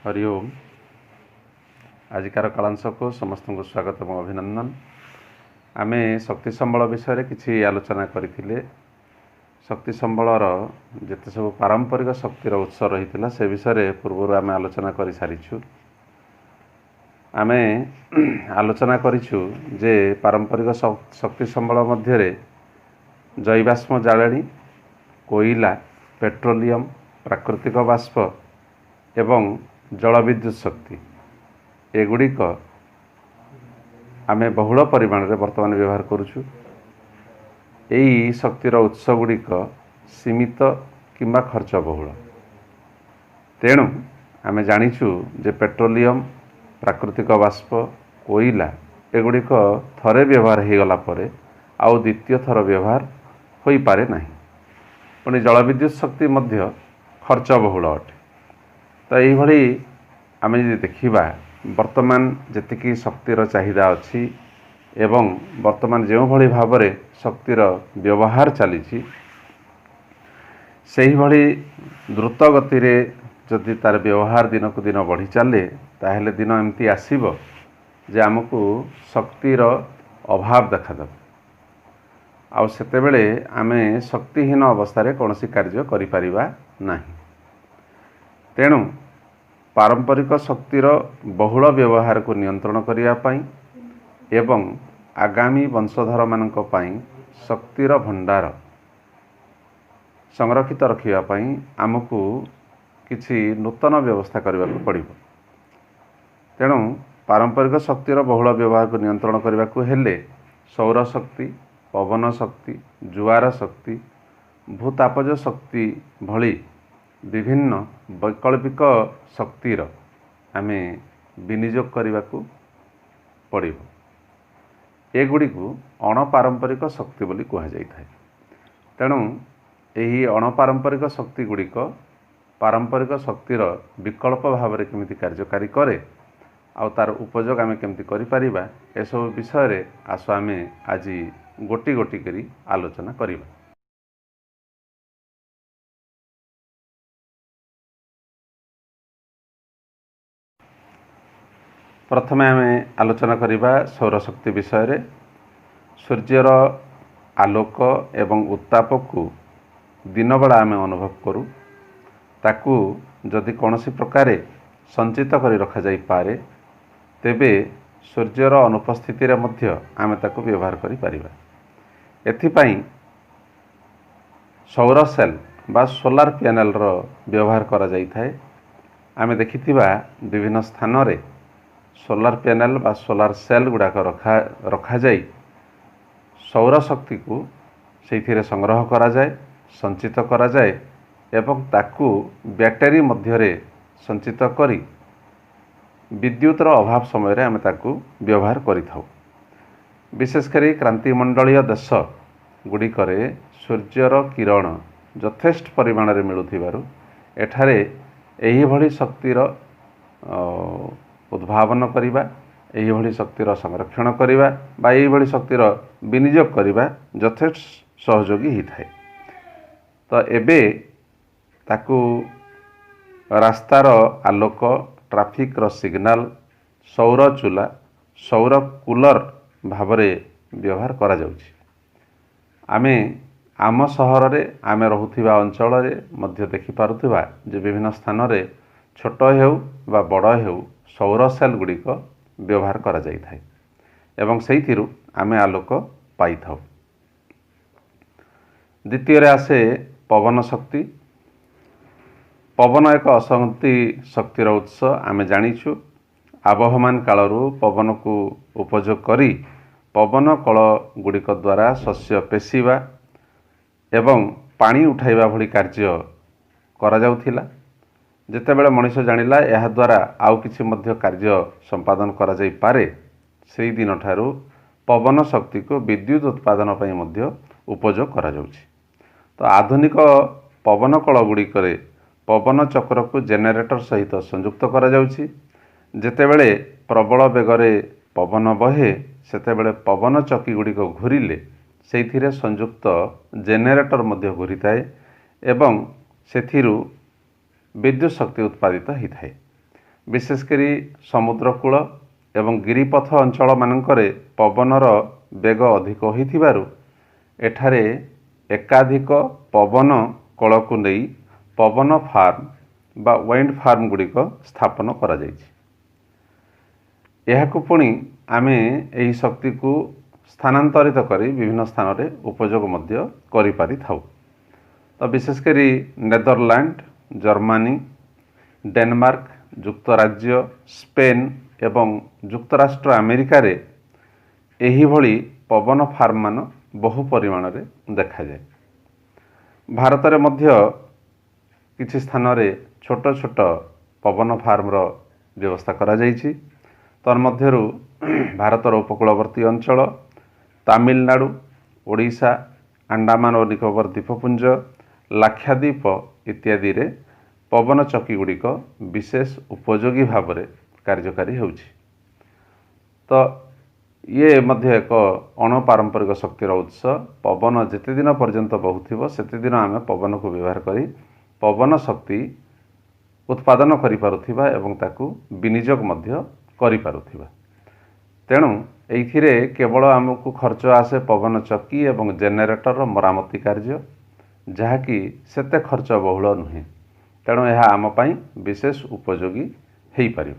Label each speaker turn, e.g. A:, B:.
A: ହରି ଓମ୍। ଆଜିକାର କାଳାଂଶକୁ ସମସ୍ତଙ୍କୁ ସ୍ୱାଗତ ଏବଂ ଅଭିନନ୍ଦନ। ଆମେ ଶକ୍ତି ସମ୍ବଳ ବିଷୟରେ କିଛି ଆଲୋଚନା କରିଥିଲେ। ଶକ୍ତି ସମ୍ବଳର ଯେତେ ସବୁ ପାରମ୍ପରିକ ଶକ୍ତିର ଉତ୍ସ ରହିଥିଲା, ସେ ବିଷୟରେ ପୂର୍ବରୁ ଆମେ ଆଲୋଚନା କରିସାରିଛୁ। ଆମେ ଆଲୋଚନା କରିଛୁ ଯେ ପାରମ୍ପରିକ ଶକ୍ତି ସମ୍ବଳ ମଧ୍ୟରେ ଜୈବାଷ୍ମ ଜାଳେଣୀ, କୋଇଲା, ପେଟ୍ରୋଲିୟମ, ପ୍ରାକୃତିକ ବାଷ୍ପ ଏବଂ ଜଳବିଦ୍ୟୁତ ଶକ୍ତି, ଏଗୁଡ଼ିକ ଆମେ ବହୁଳ ପରିମାଣରେ ବର୍ତ୍ତମାନ ବ୍ୟବହାର କରୁଛୁ। ଏଇ ଶକ୍ତିର ଉତ୍ସ ଗୁଡ଼ିକ ସୀମିତ କିମ୍ବା ଖର୍ଚ୍ଚ ବହୁଳ। ତେଣୁ ଆମେ ଜାଣିଛୁ ଯେ ପେଟ୍ରୋଲିୟମ, ପ୍ରାକୃତିକ ବାଷ୍ପ, କୋଇଲା ଏଗୁଡ଼ିକ ଥରେ ବ୍ୟବହାର ହୋଇଗଲା ପରେ ଆଉ ଦ୍ୱିତୀୟ ଥର ବ୍ୟବହାର ହୋଇପାରେ ନାହିଁ। ପୁଣି ଜଳବିଦ୍ୟୁତ ଶକ୍ତି ମଧ୍ୟ ଖର୍ଚ୍ଚ ବହୁଳ ଅଟେ। ତ ଏଇଭଳି ଆମେ ଯଦି ଦେଖିବା, ବର୍ତ୍ତମାନ ଯେତିକି ଶକ୍ତିର ଚାହିଦା ଅଛି ଏବଂ ବର୍ତ୍ତମାନ ଯେଉଁଭଳି ଭାବରେ ଶକ୍ତିର ବ୍ୟବହାର ଚାଲିଛି, ସେହିଭଳି ଦ୍ରୁତ ଗତିରେ ଯଦି ତା'ର ବ୍ୟବହାର ଦିନକୁ ଦିନ ବଢ଼ି ଚାଲେ, ତାହେଲେ ଦିନ ଏମିତି ଆସିବ ଯେ ଆମକୁ ଶକ୍ତିର ଅଭାବ ଦେଖାଦେବ, ଆଉ ସେତେବେଳେ ଆମେ ଶକ୍ତିହୀନ ଅବସ୍ଥାରେ କୌଣସି କାର୍ଯ୍ୟ କରିପାରିବା ନାହିଁ। ତେଣୁ ପାରମ୍ପରିକ ଶକ୍ତିର ବହୁଳ ବ୍ୟବହାରକୁ ନିୟନ୍ତ୍ରଣ କରିବା ପାଇଁ ଏବଂ ଆଗାମୀ ବଂଶଧରମାନଙ୍କ ପାଇଁ ଶକ୍ତିର ଭଣ୍ଡାର ସଂରକ୍ଷିତ ରଖିବା ପାଇଁ ଆମକୁ କିଛି ନୂତନ ବ୍ୟବସ୍ଥା କରିବାକୁ ପଡ଼ିବ। ତେଣୁ ପାରମ୍ପରିକ ଶକ୍ତିର ବହୁଳ ବ୍ୟବହାରକୁ ନିୟନ୍ତ୍ରଣ କରିବାକୁ ହେଲେ ସୌରଶକ୍ତି, ପବନ ଶକ୍ତି, ଜୁଆର ଶକ୍ତି, ଭୂତାପଜ ଶକ୍ତି ଭଳି ବିଭିନ୍ନ ବୈକଳ୍ପିକ ଶକ୍ତିର ଆମେ ବିନିଯୋଗ କରିବାକୁ ପଡ଼ିବ। ଏଗୁଡ଼ିକୁ ଅଣପାରମ୍ପରିକ ଶକ୍ତି ବୋଲି କୁହାଯାଇଥାଏ। ତେଣୁ ଏହି ଅଣପାରମ୍ପରିକ ଶକ୍ତି ଗୁଡ଼ିକ ପାରମ୍ପରିକ ଶକ୍ତିର ବିକଳ୍ପ ଭାବରେ କେମିତି କାର୍ଯ୍ୟକାରୀ କରେ ଆଉ ତା'ର ଉପଯୋଗ ଆମେ କେମିତି କରିପାରିବା, ଏସବୁ ବିଷୟରେ ଆସ ଆମେ ଆଜି ଗୋଟି ଗୋଟି କରି ଆଲୋଚନା କରିବା। ପ୍ରଥମେ ଆମେ ଆଲୋଚନା କରିବା ସୌରଶକ୍ତି ବିଷୟରେ। ସୂର୍ଯ୍ୟର ଆଲୋକ ଏବଂ ଉତ୍ତାପକୁ ଦିନବେଳା ଆମେ ଅନୁଭବ କରୁ। ତାକୁ ଯଦି କୌଣସି ପ୍ରକାରେ ସଞ୍ଚିତ କରି ରଖାଯାଇପାରେ, ତେବେ ସୂର୍ଯ୍ୟର ଅନୁପସ୍ଥିତିରେ ମଧ୍ୟ ଆମେ ତାକୁ ବ୍ୟବହାର କରିପାରିବା। ଏଥିପାଇଁ ସୌର ସେଲ୍ ବା ସୋଲାର ପ୍ୟାନେଲର ବ୍ୟବହାର କରାଯାଇଥାଏ। ଆମେ ଦେଖିଥିବା ବିଭିନ୍ନ ସ୍ଥାନରେ ସୋଲାର ପ୍ୟାନେଲ ବା ସୋଲାର ସେଲ୍ ଗୁଡ଼ାକ ରଖାଯାଇ ସୌରଶକ୍ତିକୁ ସେଇଥିରେ ସଂଗ୍ରହ କରାଯାଏ, ସଞ୍ଚିତ କରାଯାଏ ଏବଂ ତାକୁ ବ୍ୟାଟେରୀ ମଧ୍ୟରେ ସଞ୍ଚିତ କରି ବିଦ୍ୟୁତର ଅଭାବ ସମୟରେ ଆମେ ତାକୁ ବ୍ୟବହାର କରିଥାଉ। ବିଶେଷ କରି କ୍ରାନ୍ତିମଣ୍ଡଳୀୟ ଦେଶ ଗୁଡ଼ିକରେ ସୂର୍ଯ୍ୟର କିରଣ ଯଥେଷ୍ଟ ପରିମାଣରେ ମିଳୁଥିବାରୁ ଏଠାରେ ଏହିଭଳି ଶକ୍ତିର ଉଦ୍ଭାବନ କରିବା, ଏହିଭଳି ଶକ୍ତିର ସଂରକ୍ଷଣ କରିବା ବା ଏହିଭଳି ଶକ୍ତିର ବିନିଯୋଗ କରିବା ଯଥେଷ୍ଟ ସହଯୋଗୀ ହୋଇଥାଏ। ତ ଏବେ ତାକୁ ରାସ୍ତାର ଆଲୋକ, ଟ୍ରାଫିକ୍ର ସିଗ୍ନାଲ, ସୌର ଚୁଲା, ସୌର କୁଲର ଭାବରେ ବ୍ୟବହାର କରାଯାଉଛି। ଆମେ ଆମ ସହରରେ, ଆମେ ରହୁଥିବା ଅଞ୍ଚଳରେ ମଧ୍ୟ ଦେଖିପାରୁଥିବା ଯେ ବିଭିନ୍ନ ସ୍ଥାନରେ ଛୋଟ ହେଉ ବା ବଡ଼ ହେଉ, ସୌର ସେଲ୍ ଗୁଡ଼ିକ ବ୍ୟବହାର କରାଯାଇଥାଏ ଏବଂ ସେଇଥିରୁ ଆମେ ଆଲୋକ ପାଇଥାଉ। ଦ୍ୱିତୀୟରେ ଆସେ ପବନ ଶକ୍ତି। ପବନ ଏକ ଅସନ୍ତି ଶକ୍ତିର ଉତ୍ସ। ଆମେ ଜାଣିଛୁ, ଆବହମାନ କାଳରୁ ପବନକୁ ଉପଯୋଗ କରି ପବନ କଳ ଗୁଡ଼ିକ ଦ୍ୱାରା ଶସ୍ୟ ପେଶିବା ଏବଂ ପାଣି ଉଠାଇବା ଭଳି କାର୍ଯ୍ୟ କରାଯାଉଥିଲା। ଯେତେବେଳେ ମଣିଷ ଜାଣିଲା ଏହାଦ୍ୱାରା ଆଉ କିଛି ମଧ୍ୟ କାର୍ଯ୍ୟ ସମ୍ପାଦନ କରାଯାଇପାରେ, ସେଇ ଦିନଠାରୁ ପବନ ଶକ୍ତିକୁ ବିଦ୍ୟୁତ ଉତ୍ପାଦନ ପାଇଁ ମଧ୍ୟ ଉପଯୋଗ କରାଯାଉଛି। ତ ଆଧୁନିକ ପବନ କଳ ଗୁଡ଼ିକରେ ପବନ ଚକ୍ରକୁ ଜେନେରେଟର ସହିତ ସଂଯୁକ୍ତ କରାଯାଉଛି। ଯେତେବେଳେ ପ୍ରବଳ ବେଗରେ ପବନ ବହେ, ସେତେବେଳେ ପବନ ଚକି ଗୁଡ଼ିକ ଘୁରିଲେ ସେଇଥିରେ ସଂଯୁକ୍ତ ଜେନେରେଟର ମଧ୍ୟ ଘୁରିଥାଏ ଏବଂ ସେଥିରୁ ବିଦ୍ୟୁତ ଶକ୍ତି ଉତ୍ପାଦିତ ହୋଇଥାଏ। ବିଶେଷ କରି ସମୁଦ୍ରକୂଳ ଏବଂ ଗିରିପଥ ଅଞ୍ଚଳମାନଙ୍କରେ ପବନର ବେଗ ଅଧିକ ହୋଇଥିବାରୁ ଏଠାରେ ଏକାଧିକ ପବନ କଳକୁ ନେଇ ପବନ ଫାର୍ମ ବା ୱିଣ୍ଡ ଫାର୍ମ ଗୁଡ଼ିକ ସ୍ଥାପନ କରାଯାଇଛି। ଏହାକୁ ପୁଣି ଆମେ ଏହି ଶକ୍ତିକୁ ସ୍ଥାନାନ୍ତରିତ କରି ବିଭିନ୍ନ ସ୍ଥାନରେ ଉପଯୋଗ ମଧ୍ୟ କରିପାରିଥାଉ। ତ ବିଶେଷ କରି ନେଦରଲ୍ୟାଣ୍ଡ, ଜର୍ମାନୀ, ଡେନମାର୍କ, ଯୁକ୍ତରାଜ୍ୟ, ସ୍ପେନ୍ ଏବଂ ଯୁକ୍ତରାଷ୍ଟ୍ର ଆମେରିକାରେ ଏହିଭଳି ପବନ ଫାର୍ମମାନ ବହୁ ପରିମାଣରେ ଦେଖାଯାଏ। ଭାରତରେ ମଧ୍ୟ କିଛି ସ୍ଥାନରେ ଛୋଟ ଛୋଟ ପବନ ଫାର୍ମର ବ୍ୟବସ୍ଥା କରାଯାଇଛି। ତନ୍ମଧ୍ୟରୁ ଭାରତର ଉପକୂଳବର୍ତ୍ତୀ ଅଞ୍ଚଳ, ତାମିଲନାଡ଼ୁ, ଓଡ଼ିଶା, ଆଣ୍ଡାମାନ ଓ ନିକୋବର ଦ୍ୱୀପପୁଞ୍ଜ, ଲାକ୍ଷାଦ୍ୱୀପ ଇତ୍ୟାଦିରେ ପବନ ଚକି ଗୁଡ଼ିକ ବିଶେଷ ଉପଯୋଗୀ ଭାବରେ କାର୍ଯ୍ୟକାରୀ ହେଉଛି। ତ ଇଏ ମଧ୍ୟ ଏକ ଅଣପାରମ୍ପରିକ ଶକ୍ତିର ଉତ୍ସ। ପବନ ଯେତେ ଦିନ ପର୍ଯ୍ୟନ୍ତ ବହୁଥିବ, ସେତେ ଦିନ ଆମେ ପବନକୁ ବ୍ୟବହାର କରି ପବନ ଶକ୍ତି ଉତ୍ପାଦନ କରିପାରୁଥିବା ଏବଂ ତାକୁ ବିନିଯୋଗ ମଧ୍ୟ କରିପାରୁଥିବା। ତେଣୁ ଏଇଥିରେ କେବଳ ଆମକୁ ଖର୍ଚ୍ଚ ଆସେ ପବନ ଚକି ଏବଂ ଜେନେରେଟରର ମରାମତି କାର୍ଯ୍ୟ, ଯାହାକି ସେତେ ଖର୍ଚ୍ଚ ବହୁଳ ନୁହେଁ। ତେଣୁ ଏହା ଆମ ପାଇଁ ବିଶେଷ ଉପଯୋଗୀ ହେଇପାରିବ।